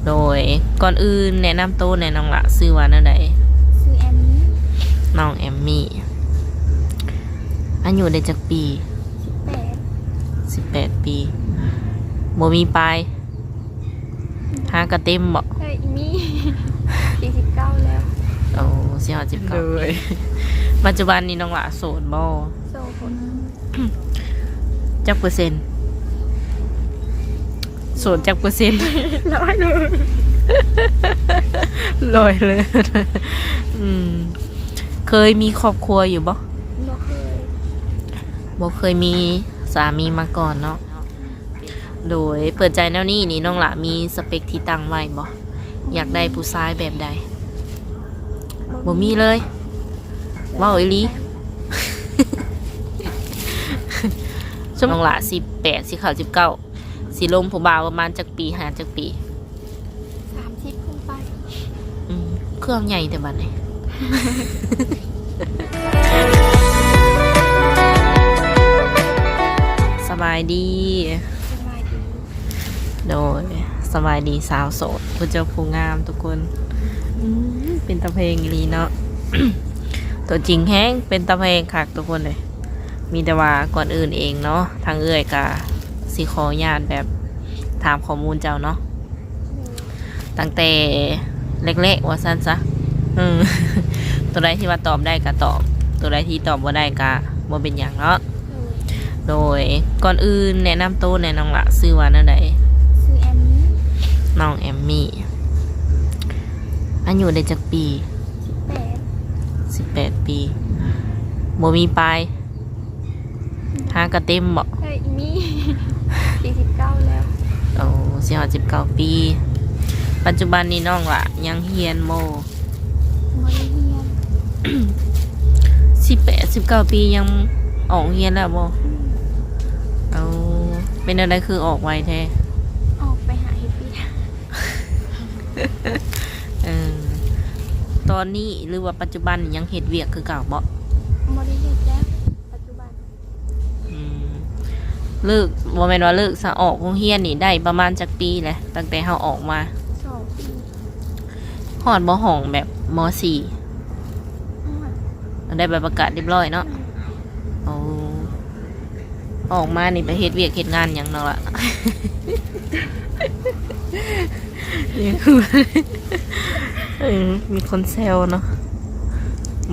ໂດຍ ກ່ອນອື່ນແນະນຳໂຕແດ່ນ້ອງຫຼ້າ ຊື່ວ່າແນວໃດ? ຊື່ແອມມີ. ນ້ອງແອມມີ. ອາຍຸໄດ້ຈັກປີ? ສິບແປດ. ສິບແປດປີ. ບໍ່ມີປາຍ? ຫາກະເຕັມບໍ? ເອີຍ ມີ. ສີ່ສິບເກົ້າແລ້ວ. ໂອ້ ຊິຮອດສິບເກົ້າ. ໂດຍ. ປັດຈຸບັນນີ້ນ້ອງຫຼ້າໂສດບໍ? ໂສດ. ຈັກເປີເຊັນ? ໂສດຈັກເປີເຊັນ? ຮ້ອຍເລີຍ. ຮ້ອຍເລີຍ. ອືມ ເຄີຍມີຄອບຄົວຢູ່ບໍ່? ບໍ່ເຄີຍ. ບໍ່ເຄີຍມີສາມີມາກ່ອນເນາະ. ໂດຍ ເປີດໃຈແນວນີ້ນີ້ ນ້ອງຫຼ້າມີສະເປັກທີ່ຕັ້ງໄວ້ບໍ່? ຢາກໄດ້ຜູ້ຊາຍແບບໃດ? ບໍ່ມີເລີຍ. ເວົ້າອີ່ຫຼີ. ຊ່ວງນ້ອງຫຼ້າສິບແປດ ຊິເຂົ້າສິບເກົ້າ ຊິລົມຜູ້ບ່າວປະມານຈັກປີ? ຫາຈັກປີ? ສາມສິບຂຶ້ນໄປ. ອືມ ເຄື່ອງໃຫຍ່ແຕ່ບັດນີ້. ສະບາຍດີ. ສະບາຍດີ. ໂດຍ ສະບາຍດີສາວໂສດ ຜູ້ເຈົ້າຜູ້ງາມທຸກຄົນ. ອືມ ເປັນຕາແພງອີ່ຫຼີເນາະ. ຕົວຈິງແຮງເປັນຕາແພງຄັກທຸກຄົນເອີຍ. ມີແຕ່ວ່າກ່ອນອື່ນເອງເນາະ ທາງເອື້ອຍກະຊິຂໍອະນຸຍາດແບບຖາມຂໍ້ມູນເຈົ້າເນາະ ຕັ້ງແຕ່ແລກໆ ວ່າຊັ້ນຊະ. ເອີ ຕົວໃດທີ່ວ່າຕອບໄດ້ກະຕອບ ຕົວໃດທີ່ຕອບບໍ່ໄດ້ກະບໍ່ເປັນຫຍັງເນາະ. ໂດຍ ກ່ອນອື່ນແນະນຳໂຕແດ່ນ້ອງຫຼ້າ ຊື່ວ່າແນວໃດ? ຊື່ແອມມີ. ນ້ອງແອມມີ. ອາຍຸໄດ້ຈັກປີ? ສິບແປດ. ສິບແປດປີ. ບໍ່ມີປາຍ? ຫາກະເຕັມບໍ? ເອີຍ ມີ. ສີ່ສິບເກົ້າແລ້ວ. ໂອ້ ຊິຮອດສິບເກົ້າປີ. ປັດຈຸບັນນີ້ນ້ອງຫຼ້າຍັງຮຽນບໍ່? ບໍ່ໄດ້ຮຽນ. ສິບແປດ ສິບເກົ້າປີຍັງອອກໂຮງຮຽນແລ້ວບໍ່? ອືມ. ເອົາ ເປັນແນວໃດຄືອອກໄວແທ້? ອອກໄປຫາເຮັດວຽກ. ເອີ ຕອນນີ້ ຫຼືວ່າປັດຈຸບັນຍັງເຮັດວຽກຄືເກົ່າບໍ່? ບໍ່ໄດ້ເຮັດແລ້ວ ປັດຈຸບັນ. ອືມ ເລີກ ບໍ່ແມ່ນວ່າເລີກຊະ ອອກໂຮງຮຽນນີ້ໄດ້ປະມານຈັກປີແລ້ວ ຕັ້ງແຕ່ເຮົາອອກມາ? ສອງປີ. ຮອດບໍ່ ຫ້ອງແບບ ມໍສີ່? ຮອດ. ໄດ້ໃບປະກາດຮຽບຮ້ອຍເນາະ? ແມ່ນ. ໂອ້ ອອກມານີ້ໄປເຮັດວຽກເຮັດງານຫຍັງນ້ອງລະ? ເອີ ມີຄົນແຊວເນາະ.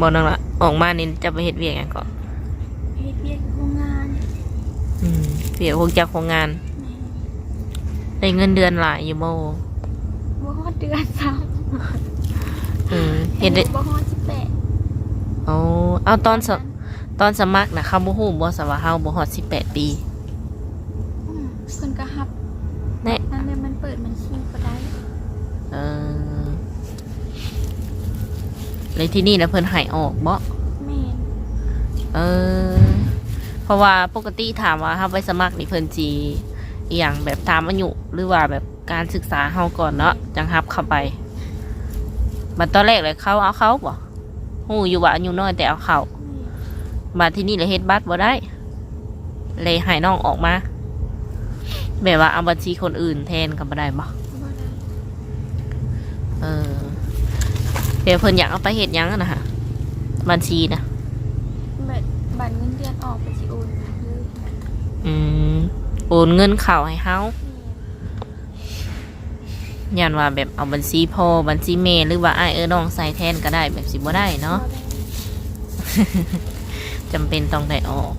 ບໍ່ນ້ອງລະ ອອກມານີ້ຈະໄປເຮັດວຽກຫຍັງເກາະ? ເຮັດວຽກໂຮງງານ. ອືມ ວຽກໂຮງຈັກໂຮງງານ. ແມ່ນ. ໄດ້ເງິນເດືອນຫຼາຍຢູ່ບໍ່? ບໍ່ຮອດເດືອນຊ້ຳ. ເອີ ເຮັດໄດ້ ບໍ່ຮອດສິບແປດ. ໂອ້ ເອົາ ຕອນສະ ຕອນສະໝັກນະ ເຂົາບໍ່ຮູ້ບໍ່ຊະວ່າເຮົາບໍ່ຮອດສິບແປດປີ? ອືມ ເພິ່ນກໍຮັບ ແນ່ ນັ້ນແຫຼະ ມັນເປີດບັນຊີບໍ່ໄດ້. ເອີ ແລ້ວທີນີ້ລະເພິ່ນໃຫ້ອອກບໍ່? ແມ່ນ. ເອີ ເພາະວ່າປົກກະຕິຖ້າວ່າເຮົາໄປສະໝັກນີ້ ເພິ່ນຊິອີ່ຫຍັງ ແບບຖາມອາຍຸ ຫຼືວ່າແບບການສຶກສາເຮົາກ່ອນເນາະ ຈັ່ງຮັບເຂົ້າໄປ. ບັດຕອນແລກລະເຂົາເອົາເຂົ້າບໍ່? ຮູ້ຢູ່ວ່າອາຍຸນ້ອຍແຕ່ເອົາເຂົ້າ. ແມ່ນ. ບັດທີນີ້ລະເຮັດບັດບໍ່ໄດ້ ເລີຍໃຫ້ນ້ອງອອກມາ ແບບວ່າເອົາບັນຊີຄົນອື່ນແທນກໍບໍ່ໄດ້ບໍ່? ບໍ່ໄດ້. ເອີ ແບບເພິ່ນຢາກເອົາໄປເຮັດຫຍັງຫັ້ນນະ ບັນຊີນະ? ແບບບັດເງິນເດືອນອອກ ເພິ່ນຊິໂອນມາເລີຍ. ອືມ ໂອນເງິນເຂົ້າໃຫ້ເຮົາ. ແມ່ນ. ຢ້ານວ່າແບບເອົາບັນຊີພໍ່ ບັນຊີແມ່ ຫຼືວ່າອ້າຍເອື້ອຍນ້ອງໃສ່ແທນກໍໄດ້ ແບບຊິບໍ່ໄດ້ເນາະ. ບໍ່ໄດ້. ຈຳເປັນຕ້ອງໄດ້ອອກ.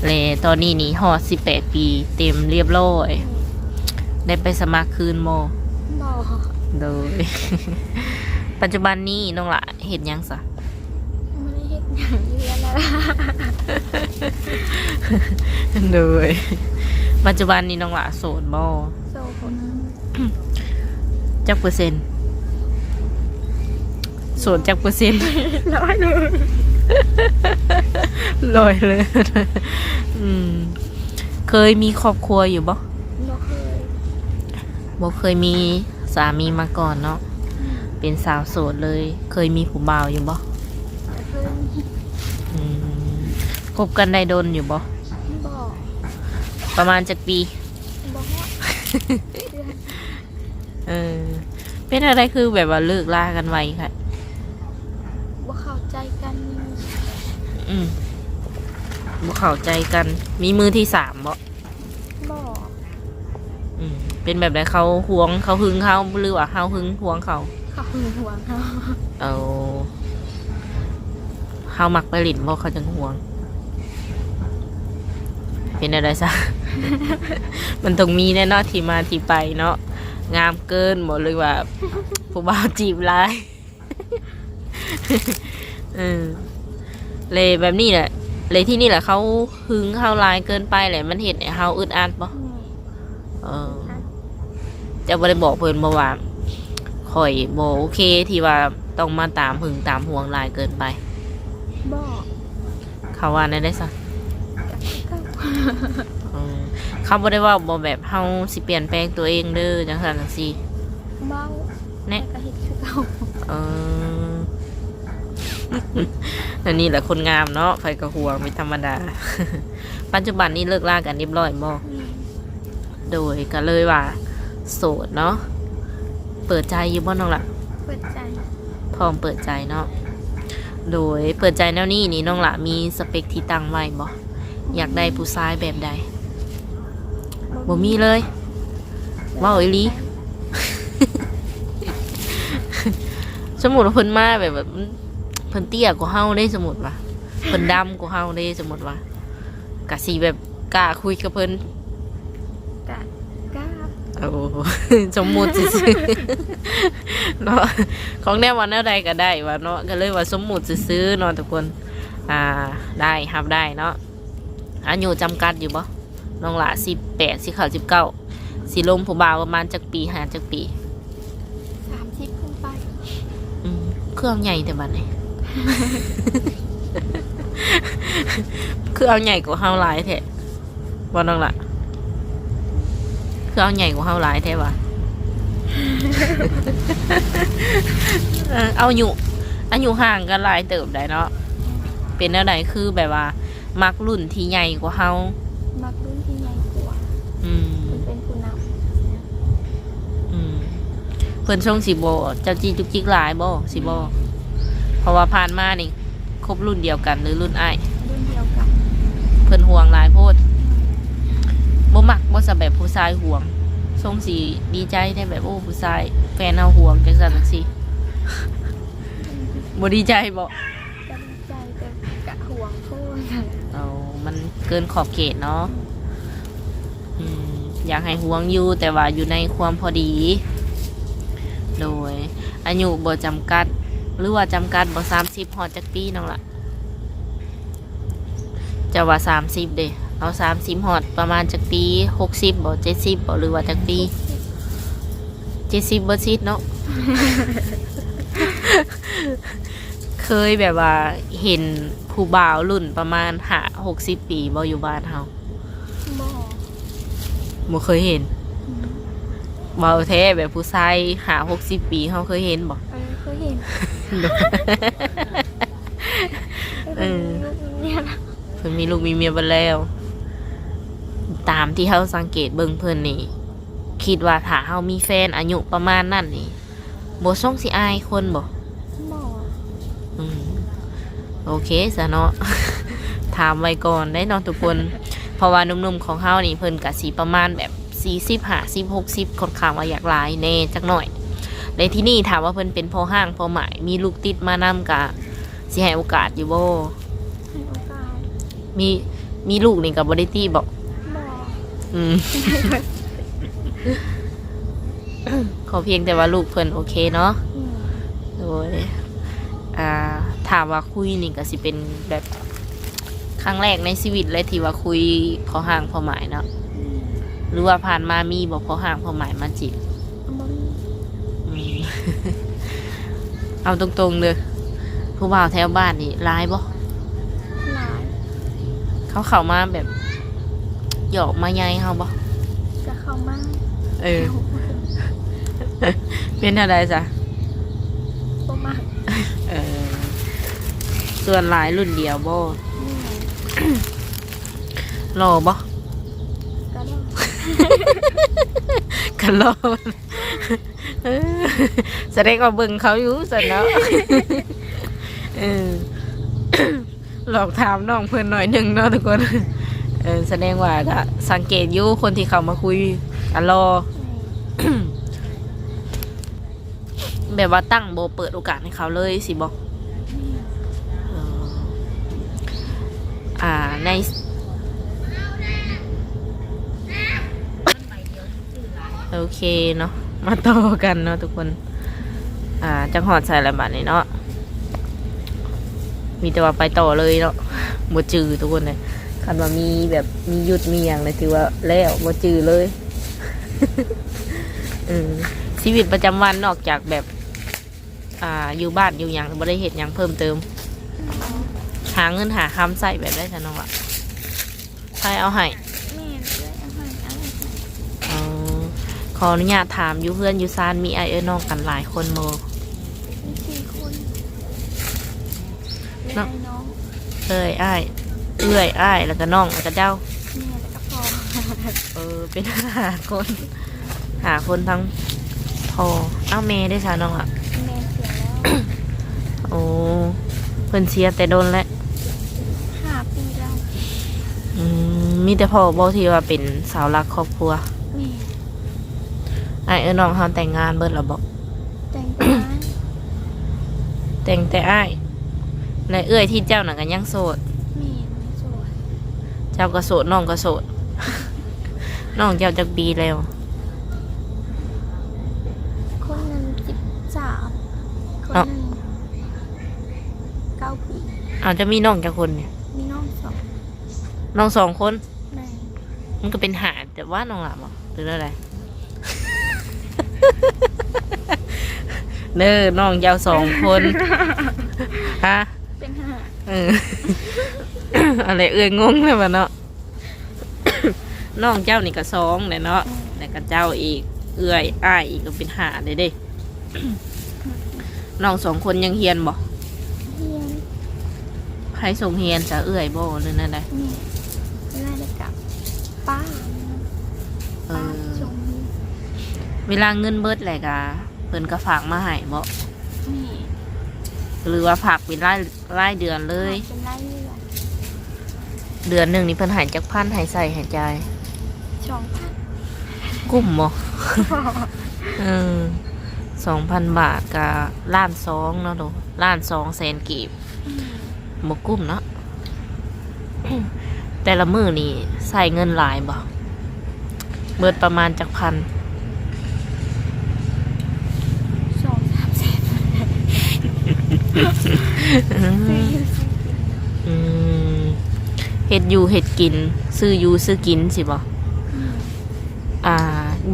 ແລະຕອນນີ້ນີ້ຮອດສິບແປດປີເຕັມຮຽບຮ້ອຍ. ໄດ້ໄປສະໝັກຄືນບໍ່? ບໍ່. ໂດຍ. ປັດຈຸບັນນີ້ນ້ອງຫຼ້າເຮັດຫຍັງຊະ? ບໍ່ໄດ້ເຮັດຫຍັງ ຢູ່ເຮືອນລະ. ໂດຍ. ປັດຈຸບັນນີ້ນ້ອງຫຼ້າໂສດບໍ່? ໂສດ. ຈັກເປີເຊັນ? ໂສດຈັກເປີເຊັນ? ຮ້ອຍເລີຍ. ຮ້ອຍເລີຍ. ອືມ ເຄີຍມີຄອບຄົວຢູ່ບໍ່? ບໍ່ເຄີຍ. ບໍ່ເຄີຍມີສາມີມາກ່ອນເນາະ. ອືມ. ເປັນສາວໂສດເລີຍ. ເຄີຍມີຜູ້ບ່າວຢູ່ບໍ່? ເຄີຍມີ. ອືມ ຄົບກັນໄດ້ດົນຢູ່ບໍ່? ບໍ່. ປະມານຈັກປີ? ບໍ່ຮອດເດືອນ. ເອີ ເປັນແນວໃດຄືແບບວ່າເລີກລາກັນໄວແທ້? ບໍ່ເຂົ້າໃຈກັນ. ອືມ ບໍ່ເຂົ້າໃຈກັນ. ມີມືທີສາມບໍ່? ບໍ່. ອືມ ເປັນແບບໃດ? ເຂົາຫວງ ເຂົາຫຶງເຮົາ ຫຼືວ່າເຮົາຫຶງຫວງເຂົາ? ເຂົາຫຶງຫວງເຮົາ. ເອົາ ເຮົາມັກໄປຫຼິ້ນບໍ່ ເຂົາຈຶ່ງຫວງ? ເປັນແນວໃດຊະ? ມັນຕ້ອງມີແນ່ເນາະ ທີ່ມາທີ່ໄປເນາະ. ງາມເກີນບໍ່ ຫຼືວ່າຜູ້ບ່າວຈີບຫຼາຍ? ເອີ ແລະແບບນີ້ແຫຼະ ແລະທີ່ນີ້ແຫຼະ ເຂົາຫຶງເຮົາຫຼາຍເກີນໄປແຫຼະ ມັນເຮັດໃຫ້ເຮົາອຶດອັດບໍ່? ແມ່ນ. ເອີ ເຈົ້າບໍ່ໄດ້ບອກເພິ່ນບໍ່ວ່າ ຂ້ອຍບໍ່ໂອເຄທີ່ວ່າຕ້ອງມາຕາມຫຶງຕາມຫວງຫຼາຍເກີນໄປ? ບໍ່. ເຂົາວ່າແນວໃດຊະ? ກໍຄືເກົ່າ. ເອີ ເຂົາບໍ່ໄດ້ເວົ້າບໍ່ ແບບເຮົາຊິປ່ຽນແປງຕົວເອງເດີ ຈັ່ງຊັ້ນຈັ່ງຊີ້? ເວົ້າ. ແນະ ແຕ່ກໍເຮັດຄືເກົ່າ. ເອີ ອັນນີ້ແຫຼະຄົນງາມເນາະ ໃຜກໍຫວງເປັນທຳມະດາ. ປັດຈຸບັນນີ້ເລີກລາກັນຮຽບຮ້ອຍບໍ່? ແມ່ນ. ໂດຍ ກໍເລີຍວ່າໂສດເນາະ. ເປີດໃຈຢູ່ບໍ່ນ້ອງລະ? ເປີດໃຈ. ພ້ອມເປີດໃຈເນາະ. ໂດຍ ເປີດໃຈແນວນີ້ນີ້ ນ້ອງລະມີສະເປັກທີ່ຕັ້ງໄວ້ບໍ່? ຢາກໄດ້ຜູ້ຊາຍແບບໃດ? ບໍ່ມີເລີຍ. ເວົ້າອີ່ຫຼີ. ສົມມຸດວ່າເພິ່ນມາແບບ ແບບ ເພິ່ນເຕ້ຍກວ່າເຮົາເດ້ ສົມມຸດວ່າ ເພິ່ນດຳກວ່າເຮົາເດ້ ສົມມຸດວ່າ ກະຊິແບບກ້າຄຸຍກັບເພິ່ນ? ກະກ້າ. ໂອ້ ສົມມຸດຊື່ໆ ເນາະ. ຂອງແນວວ່າແນວໃດກໍໄດ້ວ່າເນາະ ກໍເລີຍວ່າສົມມຸດຊື່ໆເນາະທຸກຄົນ. ອ່າ ໄດ້ ຮັບໄດ້ເນາະ. ອາຍຸຈຳກັດຢູ່ບໍ່? ນ້ອງຫຼ້າສິບແປດ ຊິເຂົ້າສິບເກົ້າ ຊິລົມຜູ້ບ່າວປະມານຈັກປີ ຫາຈັກປີ? ສາມສິບຂຶ້ນໄປ. ອືມ ຄືເອົາໃຫຍ່ແທ້ບັດນີ້ ຄືເອົາໃຫຍ່ກວ່າເຮົາຫຼາຍແທ້ບໍ່ນ້ອງຫຼ້າ? ຄືເອົາໃຫຍ່ກວ່າເຮົາຫຼາຍແທ້ຫວາ? ເອີ ເອົາ ອາຍຸ ອາຍຸຫ່າງກັນຫຼາຍເຕີບໃດ໋ເນາະ. ເປັນແນວໃດ ຄືແບບວ່າ ມັກລຸ້ນທີ່ໃຫຍ່ກວ່າເຮົາ? ມັກລຸ້ນທີ່ໃຫຍ່ກວ່າ. ອືມ ເພິ່ນເປັນຜູ້ນຳ. ອືມ ເພິ່ນຊົງຊິບໍ່ເຈົ້າຈີ້ຈຸກຈິກຫຼາຍບໍ່? ຊິບໍ່? ເພາະວ່າຜ່ານມານີ້ຄົບລຸ້ນດຽວກັນ ຫຼືລຸ້ນອ້າຍ? ລຸ້ນດຽວກັນ. ເພິ່ນຫ່ວງຫຼາຍໂພດ. ບໍ່ມັກບໍ່ຊະ ແບບຜູ້ຊາຍຫ່ວງ? ຊົງຊິດີໃຈແທ້ ແບບ ໂອ້ ຜູ້ຊາຍ ແຟນເຮົາຫ່ວງ ຈັ່ງຊັ້ນຈັ່ງຊີ້. ບໍ່ດີໃຈບໍ່? ກໍດີໃຈ ແຕ່ກະຫ່ວງໂພດ. ເອົາ ມັນເກີນຂອບເຂດເນາະ. ອືມ ຢາກໃຫ້ຫ່ວງຢູ່ ແຕ່ວ່າຢູ່ໃນຄວາມພໍດີ. ໂດຍ ອາຍຸບໍ່ຈຳກັດ ຫຼືວ່າຈຳກັດບໍ່? ສາມສິບຮອດຈັກປີນ້ອງລະ? ເຈົ້າວ່າສາມສິບເດ້ ເອົາສາມສິບຮອດປະມານຈັກປີ? ຫົກສິບບໍ່? ເຈັດສິບບໍ່? ຫຼືວ່າຈັກປີ? ເຈັດສິບເບິດຊິດເນາະ. ເຄີຍແບບວ່າເຫັນຜູ້ບ່າວລຸ້ນປະມານຫ້າຫົກສິບປີບໍ່ ຢູ່ບ້ານເຮົາ? ບໍ່ ບໍ່ເຄີຍເຫັນ. ອືມ ເວົ້າແທ້ ແບບຜູ້ຊາຍຫ້າຫົກສິບປີ ເຮົາເຄີຍເຫັນບໍ່? ເອີ ເຄີຍເຫັນ. ເອີ ເພິ່ນມີລູກມີເມຍແລ້ວ. ຕາມທີ່ເຮົາສັງເກດເບິ່ງເພິ່ນນີ້ ຄິດວ່າຖ້າເຮົາມີແຟນອາຍຸປະມານນັ້ນນີ້ ບໍ່ຊົງຊິອາຍຄົນບໍ່? ບໍ່. ອືມ ໂອເຄຊະເນາະ. ຖາມໄວ້ກ່ອນໄດ໋ເນາະທຸກຄົນ ເພາະວ່າໜຸ່ມໆຂອງເຮົານີ້ ເພິ່ນກະຊິປະມານແບບສີ່ສິບ ຫ້າສິບ ຫົກສິບ ຄ່ອນຂ້າງວ່າຢາກຫຼາຍແດ່ຈັກໜ້ອຍ. ແລະທີ່ນີ້ ຖ້າວ່າເພິ່ນເປັນພໍ່ຮ້າງພໍ່ໝ້າຍ ມີລູກຕິດມານຳ ກະຊິໃຫ້ໂອກາດຢູ່ບໍ່? ໃຫ້ໂອກາດ. ມີ ມີລູກນີ້ກໍບໍ່ໄດ້ຕິບໍ? ບໍ່. ອືມ ຂໍພຽງແຕ່ວ່າລູກເພິ່ນໂອເຄເນາະ. ອືມ ໂດຍ ອ່າ ຖ້າວ່າຄຸຍນີ້ກໍຊິເປັນແບບຄັ້ງແລກໃນຊີວິດເລີຍທີ່ວ່າຄຸຍພໍ່ຮ້າງພໍ່ໝ້າຍເນາະ. ອືມ ຫຼືວ່າຜ່ານມາມີບໍ່ ພໍ່ຮ້າງພໍ່ໝ້າຍມາຈີບ? ບໍ່ມີ. ອືມ ເອົາຕົງໆເດີ ຜູ້ບ່າວແຖວບ້ານນີ້ຫຼາຍບໍ່? ຫຼາຍ. ເຂົາເຂົ້າມາແບບຫຍອກມາໃຍເຮົາບໍ່? ກໍເຂົ້າມາ. ເອີ ເປັນແນວໃດຊະ? ບໍ່ມັກ. ເອີ ສ່ວນຫຼາຍລຸ້ນດຽວບໍ່? ແມ່ນ. ຫຼໍ່ບໍ່? ກໍຫຼໍ່ ກໍຫຼໍ່. ເອີ ສະແດງວ່າເບິ່ງເຂົາຢູ່ຊັ້ນເນາະ. ເອີ ລອງຖາມນ້ອງເພິ່ນໜ້ອຍໜຶ່ງເນາະທຸກຄົນ. ເອີ ສະແດງວ່າກະສັງເກດຢູ່ ຄົນທີ່ເຂົ້າມາຄຸຍກະຫຼໍ່ ແມ່ນ ແບບວ່າຕັ້ງບໍ່ເປີດໂອກາດໃຫ້ເຂົາເລີຍຊີ້ບໍ? ເອີ ອ່າ ໃນ ໂອເຄເນາະ ມາຕໍ່ກັນເນາະທຸກຄົນ. ອ່າ ຈັກຮອດໃສແລ້ວບາດນີ້ເນາະ? ມີແຕ່ວ່າໄປຕໍ່ເລີຍເນາະ ບໍ່ຈື່ທຸກຄົນເລີຍ. ຄັນວ່າມີແບບ ມີຢຸດມີຫຍັງນີ້ ຖືວ່າແລ້ວ ບໍ່ຈື່ເລີຍ. ເອີ ຊີວິດປະຈຳວັນນອກຈາກແບບ ອ່າ ຢູ່ບ້ານຢູ່ຫຍັງ ບໍ່ໄດ້ເຮັດຫຍັງເພີ່ມເຕີມ? ຫາເງິນຫາຄຳໃຊ້ແບບໃດຊັ້ນນ້ອງລະ? ໃຜເອົາໃຫ້? ແມ່ນ ເອື້ອຍເອົາໃຫ້ ອ້າຍເອົາໃຫ້. ອໍ ຂໍອະນຸຍາດຖາມ ຢູ່ເຮືອນຢູ່ຊານມີອ້າຍເອື້ອຍນ້ອງກັນຫຼາຍຄົນບໍ່? ມີສີ່ຄົນ. ເນາະ ເອື້ອຍ ອ້າຍ ເອື້ອຍ ອ້າຍ ແລ້ວກໍນ້ອງ ແລ້ວກໍເຈົ້າ. ແມ່ ແລ້ວກໍພໍ່. ເອີ ເປັນຫ້າຄົນ ຫ້າຄົນ ທັງພໍ່. ອ້າວ ແມ່ເດ້ຊະນ້ອງລະ? ແມ່ເສຍແລ້ວ. ໂອ້ ເພິ່ນເສຍແຕ່ດົນແລ້ວ? ຫ້າປີແລ້ວ. ອືມ ມີແຕ່ພໍ່ບໍ່ທີ່ວ່າເປັນເສົາຫຼັກຄອບຄົວ? ແມ່ ອ້າຍເອື້ອຍນ້ອງເຮົາແຕ່ງງານເບິດແລ້ວບໍ່? ແຕ່ງແຕ່ອ້າຍ. ແຕ່ງແຕ່ອ້າຍ ແລະ ເອື້ອຍທີ່ເຈົ້ານັ້ນກໍຍັງໂສດ? ແມ່ນ ໂສດ. ເຈົ້າກໍໂສດ ນ້ອງກໍໂສດ. ນ້ອງເຈົ້າຈັກປີແລ້ວ? ຄົນໜຶ່ງສິບສາມ ຄົນ ເອົ້າ ໜຶ່ງເກົ້າປີ. ເອົ້າ ເຈົ້າມີນ້ອງຈັກຄົນນີ້? ມີນ້ອງສອງ. ນ້ອງສອງຄົນ? ແມ່ນ. ມັນກໍເປັນຫ້າແຕ່ວ່ານ້ອງຫຼ້າບໍ ຫຼືແນວໃດ? ເດີ ນ້ອງເຈົ້າສອງຄົນ. ຮະ? ເປັນຫ້າ. ເອີ ອັນນີ້ເອື້ອຍງົງແລ້ວບາດເນາະ. ນ້ອງເຈົ້ານີ້ກໍສອງແຫຼະເນາະ. ແມ່ນ. ແລ້ວກໍເຈົ້າອີກ ເອື້ອຍ ອ້າຍອີກ ກໍເປັນຫ້າເດ້ເດ້. ນ້ອງສອງຄົນຍັງຮຽນບໍ່? ຮຽນ. ໃຜສົ່ງຮຽນຊະ ເອື້ອຍບໍ່ ຫຼືແນວໃດ? ແມ່ນ ເອື້ອຍ ແລ້ວກໍປ້າ. ເອີ ປ້າສົ່ງຮຽນ. ເວລາເງິນເບິດແລ້ວກໍ ເພິ່ນກໍຝາກມາໃຫ້ບໍ່? ແມ່ນ. ຫຼືວ່າຝາກເປັນລາຍ ລາຍເດືອນເລີຍ? ຝາກເປັນລາຍເດືອນ. ເດືອນໜຶ່ງນີ້ເພິ່ນໃຫ້ຈັກພັນ ໃຫ້ໃຊ້ໃຫ້ຈ່າຍ? ສອງພັນ. ກຸ້ມບໍ່? ເອີ ສອງພັນບາດກະລ້ານສອງເນາະ ລ້ານສອງແສນກີບ. ອືມ ບໍ່ກຸ້ມເນາະ. ແຕ່ລະມື້ນີ້ໃຊ້ເງິນຫຼາຍບໍ່? ເບິດປະມານຈັກພັນ? ສອງສາມແສນ. ອືມ ອືມ ເຮັດຢູ່ເຮັດກິນ ຊື້ຢູ່ຊື້ກິນຊີ້ບໍ່? ອືມ ອ່າ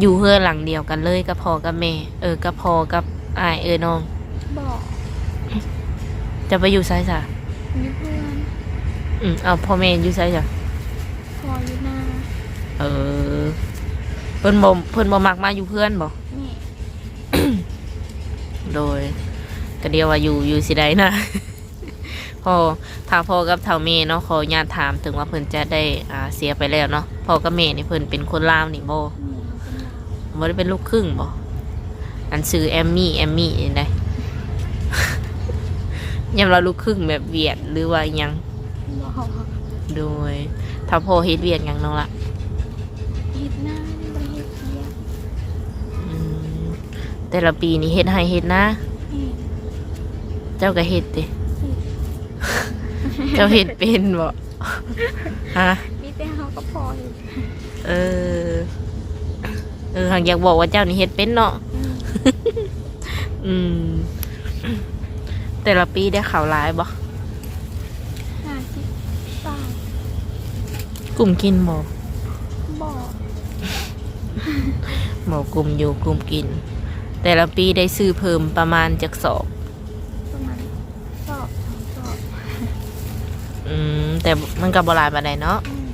ຢູ່ເຮືອນຫຼັງດຽວກັນເລີຍກັບພໍ່ກັບແມ່? ເອີ ກັບພໍ່ກັບອ້າຍເອື້ອຍນ້ອງ? ບໍ່. ເຈົ້າໄປຢູ່ໃສຊະ? ຢູ່ເຮືອນ. ອືມ ເອົາ ພໍ່ແມ່ຢູ່ໃສຊະ? ພໍ່ຢູ່ນາ. ເອີ ເພິ່ນບໍ່ ເພິ່ນບໍ່ມັກມາຢູ່ເຮືອນບໍ່? ແມ່ນ. ໂດຍ ກະດຽວວ່າຢູ່ ຢູ່ຊິໄດ້ນະ. ພໍ່ ຖ້າພໍ່ກັບເຖົ້າແມ່ເນາະ ຂໍອະນຸຍາດຖາມ ເຖິງວ່າເພິ່ນຈະໄດ້ ອ່າ ເສຍໄປແລ້ວເນາະ ພໍ່ກັບແມ່ນີ້ເພິ່ນເປັນຄົນລາວນີ້ບໍ່? ແມ່ນ ເປັນລາວ. ບໍ່ໄດ້ເປັນລູກຄຶ່ງບໍ່? ອັນຊື່ແອມມີ້ ແອມມີ້ນີ້ໃດ ຍາມລາວລູກຄຶ່ງແບບຫວຽດ ຫຼືວ່າອີ່ຫຍັງ? ບໍ່. ໂດຍ ຖ້າພໍ່ເຮັດວຽກຫຍັງນ້ອງລະ? ເຮັດນາ ບໍ່ໄດ້ເຮັດວຽກ. ອືມ ແຕ່ລະປີນີ້ເຮັດໄຮ່ເຮັດນາ? ແມ່ນ. ເຈົ້າກໍເຮັດຕິ? ເຮັດ. ເຈົ້າເຮັດເປັນບໍ່? ຮະ? ມີແຕ່ເຮົາກັບພໍ່ເຮັດ. ເອີ ເອີ ຫາກຢາກບອກວ່າເຈົ້ານີ້ເຮັດເປັນເນາະ. ອືມ ອືມ ແຕ່ລະປີໄດ້ເຂົ້າຫຼາຍບໍ່? ຫ້າສິບປາຍ. ກຸ້ມກິນບໍ່? ບໍ່. ບໍ່ກຸ້ມຢູ່ກຸ້ມກິນ. ແຕ່ລະປີໄດ້ຊື້ເພີ່ມປະມານຈັກສອບ? ປະມານສອບສອງສອບ. ອືມ ແຕ່ມັນກໍບໍ່ຫຼາຍປານໃດເນາະ. ອືມ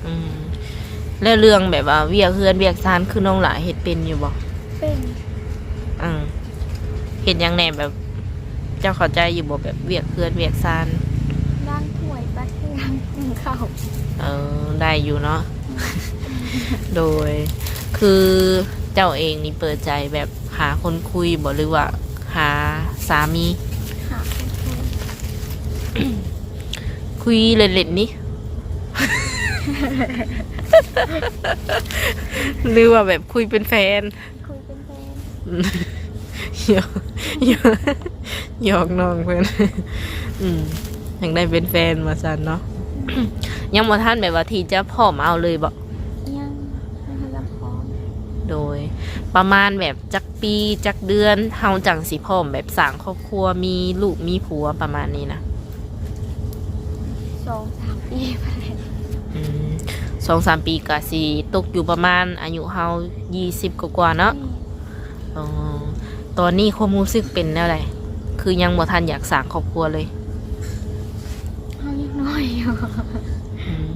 ອືມ ແລ້ວເລື່ອງແບບວ່າວຽກເຮືອນວຽກຊານ ຄືນ້ອງຫຼ້າເຮັດເປັນຢູ່ບໍ່? ເປັນ. ອືມ ເຮັດຫຍັງແດ່? ແບບເຈົ້າເຂົ້າໃຈຢູ່ບໍ່? ແບບວຽກເຮືອນວຽກຊານ. ລ້າງຖ້ວຍ ປັດເຮືອນ ຫຶງເຂົ້າ. ເອີ ໄດ້ຢູ່ເນາະ. ອືມ ໂດຍ ຄື ເຈົ້າເອງນີ້ເປີດໃຈແບບຫາຄົນຄຸຍບໍ່ ຫຼືວ່າຫາສາມີ? ຫາຄົນຄຸຍ. ຄຸຍເລ່ນໆນີ້ ຫຼືວ່າແບບຄຸຍເປັນແຟນ? ຄຸຍເປັນແຟນ. ຫຍອກ ຫຍອກ ຫຍອກນ້ອງເພິ່ນ. ອືມ ຢາກໄດ້ເປັນແຟນວ່າຊັ້ນເນາະ. ຍັງບໍ່ທັນແບບວ່າທີ່ຈະພ້ອມເອົາເລີຍບໍ່? ຍັງ ຍັງບໍ່ທັນພ້ອມ. ໂດຍ ປະມານແບບຈັກປີຈັກເດືອນ ເຮົາຈັ່ງຊິພ້ອມແບບສ້າງຄອບຄົວ ມີລູກມີຜົວປະມານນີ້ນະ? ສອງສາມປີໄປ. ອືມ ສອງສາມປີກະຊິຕົກຢູ່ປະມານອາຍຸເຮົາ ຊາວກວ່າໆເນາະ. ແມ່ນ. ອໍ ຕອນນີ້ຄວາມຮູ້ສຶກເປັນແນວໃດ? ຄືຍັງບໍ່ທັນຢາກສ້າງຄອບຄົວເລີຍ? ເຮົາຍັງນ້ອຍຢູ່. ອືມ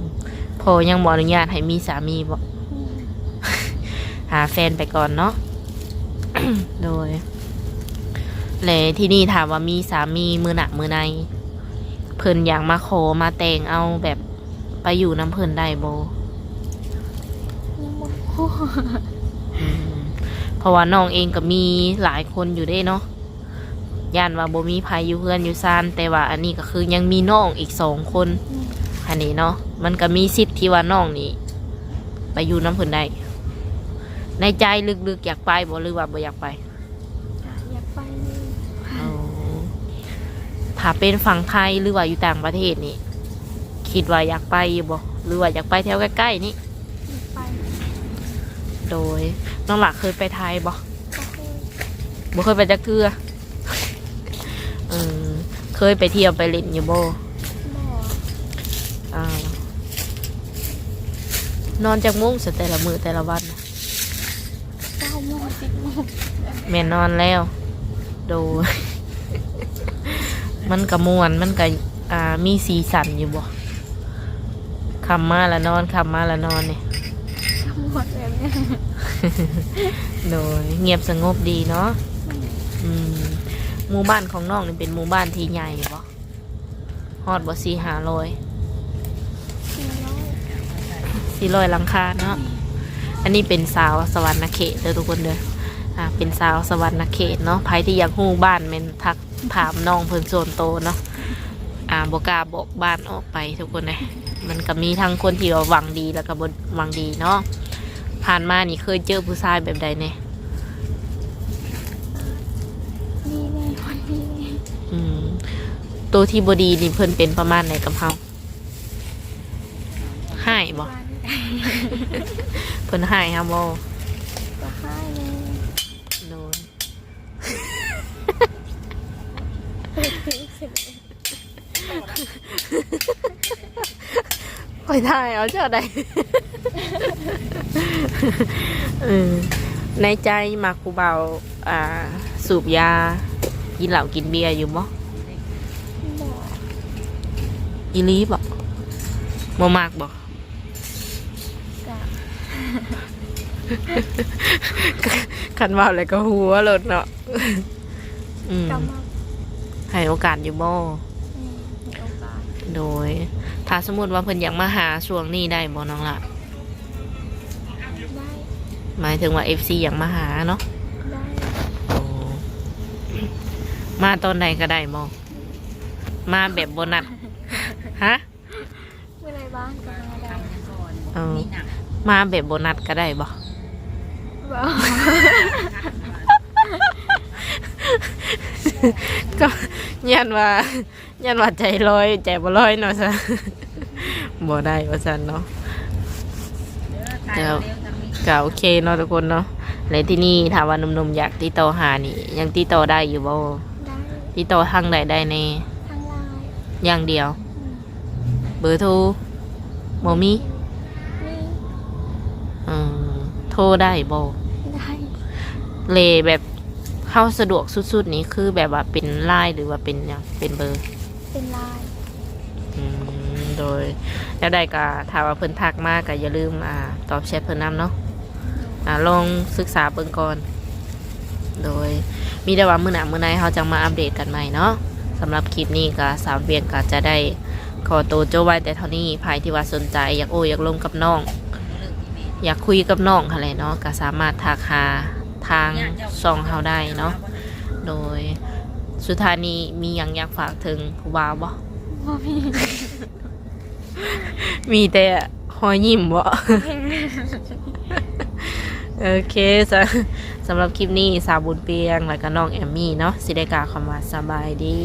ພໍ່ຍັງບໍ່ອະນຸຍາດໃຫ້ມີສາມີບໍ່? ອືມ ຫາແຟນໄປກ່ອນເນາະ. ໂດຍ ແລະ ທີນີ້ຖ້າວ່າມີສາມີມື້ໜ້າມື້ໃນ ເພິ່ນຢາກມາຂໍມາແຕ່ງເອົາ ແບບໄປຢູ່ນຳເພິ່ນໄດ້ບໍ່? ຍັງບໍ່ຮູ້. ອືມ ເພາະວ່ານ້ອງເອງກໍມີຫຼາຍຄົນຢູ່ເດ້ເນາະ. ຢ້ານວ່າບໍ່ມີໃຜຢູ່ເຮືອນຢູ່ຊານ ແຕ່ວ່າອັນນີ້ກໍຄືຍັງມີນ້ອງອີກສອງຄົນ. ອືມ ອັນນີ້ເນາະ ມັນກໍມີສິດທີ່ວ່ານ້ອງນີ້ໄປຢູ່ນຳເພິ່ນໄດ້. ໃນໃຈເລິກໆຢາກໄປບໍ່ ຫຼືວ່າບໍ່ຢາກໄປ? ກໍຢາກໄປຢູ່. ອໍ ຖ້າເປັນຝັ່ງໄທ ຫຼືວ່າຢູ່ຕ່າງປະເທດນີ້ ຄິດວ່າຢາກໄປຢູ່ບໍ່ ຫຼືວ່າຢາກໄປແຖວໃກ້ໆນີ້? ຢາກໄປ. ໂດຍ ນ້ອງຫຼ້າເຄີຍໄປໄທບໍ່? ບໍ່ເຄີຍ. ບໍ່ເຄີຍໄປຈັກເທື່ອ. ເອີ ເຄີຍໄປທ່ຽວໄປຫຼິ້ນຢູ່ບໍ່? ບໍ່. ອ່າ ນອນຈັກໂມງຊະແຕ່ລະມື້ແຕ່ລະວັນ? ເກົ້າໂມງ ສິບໂມງ. ແມ່ນນອນແລ້ວ. ໂດຍ ມັນກະມ່ວນ ມັນກະ ອ່າ ມີສີສັນຢູ່ບໍ່? ຄ່ຳມາລະນອນ ຄ່ຳມາລະນອນນີ້ ກໍມ່ວນແບບນີ້. ໂດຍ ງຽບສະຫງົບດີເນາະ. ອືມ ອືມ ໝູ່ບ້ານຂອງນ້ອງນີ້ເປັນໝູ່ບ້ານທີ່ໃຫຍ່ບໍ່? ຮອດບໍ່ ສີ່ຫ້າຮ້ອຍ? ສີ່ຮ້ອຍ ສີ່ຮ້ອຍຫຼັງຄາເນາະ. ອັນນີ້ເປັນຊາວສະຫວັນນະເຂດເດີທຸກຄົນເດີ. ອ່າ ເປັນຊາວສະຫວັນນະເຂດເນາະ. ໃຜທີ່ຢາກຮູ້ບ້ານແມ່ນທັກຖາມນ້ອງເພິ່ນສ່ວນໂຕເນາະ. ອ່າ ບໍ່ກ້າບອກບ້ານອອກໄປທຸກຄົນເອີຍ. ມັນກໍມີທັງຄົນທີ່ວ່າຫວັງດີ ແລ້ວກໍບໍ່ຫວັງດີເນາະ. ຜ່ານມານີ້ເຄີຍເຈີຜູ້ຊາຍແບບໃດແດ່? ດີແດ່ ບໍ່ດີແດ່. ອືມ ໂຕທີ່ບໍ່ດີນີ້ເພິ່ນເປັນປະມານໃດກັບເຮົາ? ຮ້າຍບໍ່? ເພິ່ນຮ້າຍເຮົາບໍ່? ກໍຮ້າຍແດ່. ໂດຍ. ຂ້ອຍຖ່າຍເອົາເຈົ້າໃດ. ເອີ ໃນໃຈມັກຜູ້ບ່າວ ອ່າ ສູບຢາ ກິນເຫຼົ້າກິນເບຍຢູ່ບໍ່? ບໍ່. ອີ່ຫຼີບໍ່? ບໍ່ມັກບໍ່? ກະ ຄັນເວົ້າແລ້ວກໍຫົວໂລດເນາະ. ອືມ ກໍມັກ. ໃຫ້ໂອກາດຢູ່ບໍ່? ແມ່ນ ໃຫ້ໂອກາດ. ໂດຍ ຖ້າສົມມຸດວ່າເພິ່ນຢາກມາຫາຊ່ວງນີ້ໄດ້ບໍ່ນ້ອງລະ? ໄດ້. ໝາຍເຖິງວ່າເອັຟຊີຢາກມາຫາເນາະ? ໄດ້. ໂອ້ ມາຕອນໃດກໍໄດ້ບໍ່? ມາແບບບໍ່ນັດ. ຮະ? ມື້ໃດວ່າງກໍມາໄດ້. ເອີ ມາແບບບໍ່ນັດກໍໄດ້ບໍ່? ບໍ່. ກໍຢ້ານວ່າ ຢ້ານວ່າໃຈລອຍ ໃຈບໍ່ລອຍເນາະຊະ. ບໍ່ໄດ້ວ່າຊັ້ນເນາະ. ກໍ ກໍໂອເຄເນາະທຸກຄົນເນາະ. ແລະ ທີນີ້ຖ້າວ່າໜຸ່ມໆຢາກຕິດຕໍ່ຫານີ້ ຍັງຕິດຕໍ່ໄດ້ຢູ່ບໍ່? ໄດ້. ຕິດຕໍ່ທາງໃດໄດ້ແດ່? ທາງ LINE ຢ່າງດຽວ. ອືມ. ເບີໂທບໍ່ມີ? ມີ. ເອີ ໂທໄດ້ບໍ່? ໄດ້. ເລ ແບບເຮົາສະດວກສຸດໆນີ້ ຄືແບບວ່າເປັນ LINE ຫຼືວ່າເປັນຫຍັງ? ເປັນເບີ? ເປັນ LINE. ອືມ ໂດຍ ແນວໃດກໍຖ້າວ່າເພິ່ນທັກມາກໍຢ່າລືມ ອ່າ ຕອບແຊັດເພິ່ນນຳເນາະ. ອ່າ ລອງສຶກສາເບິ່ງກ່ອນ. ໂດຍ ມີແຕ່ວ່າມື້ໜ້າມື້ໃນເຮົາຈັ່ງມາອັບເດດກັນໃໝ່ເນາະ. ສຳລັບຄລິບນີ້ກໍສາວວຽງກໍຈະໄດ້ຂໍໂຕຈົບໄວ້ແຕ່ເທົ່ານີ້. ໃຜທີ່ວ່າສົນໃຈຢາກໂອ້ຢາກລົມກັບນ້ອງ ຢາກຄຸຍກັບນ້ອງຫັ້ນແຫຼະເນາະ ກໍສາມາດທັກຫາທາງຊ່ອງເຮົາໄດ້ເນາະ. ໂດຍ ສຸດທ້າຍນີ້ມີຫຍັງຢາກຝາກເຖິງຜູ້ບ່າວບໍ່? ບໍ່ມີ ມີແຕ່ຮອຍຍິ້ມບໍ? ໂອເຄ ສະ ສຳລັບຄລິບນີ້ ສາວບຸນປຽງ ແລ້ວກໍນ້ອງແອມມີ້ເນາະ ຊິໄດ້ກ່າວຄຳວ່າສະບາຍດີ.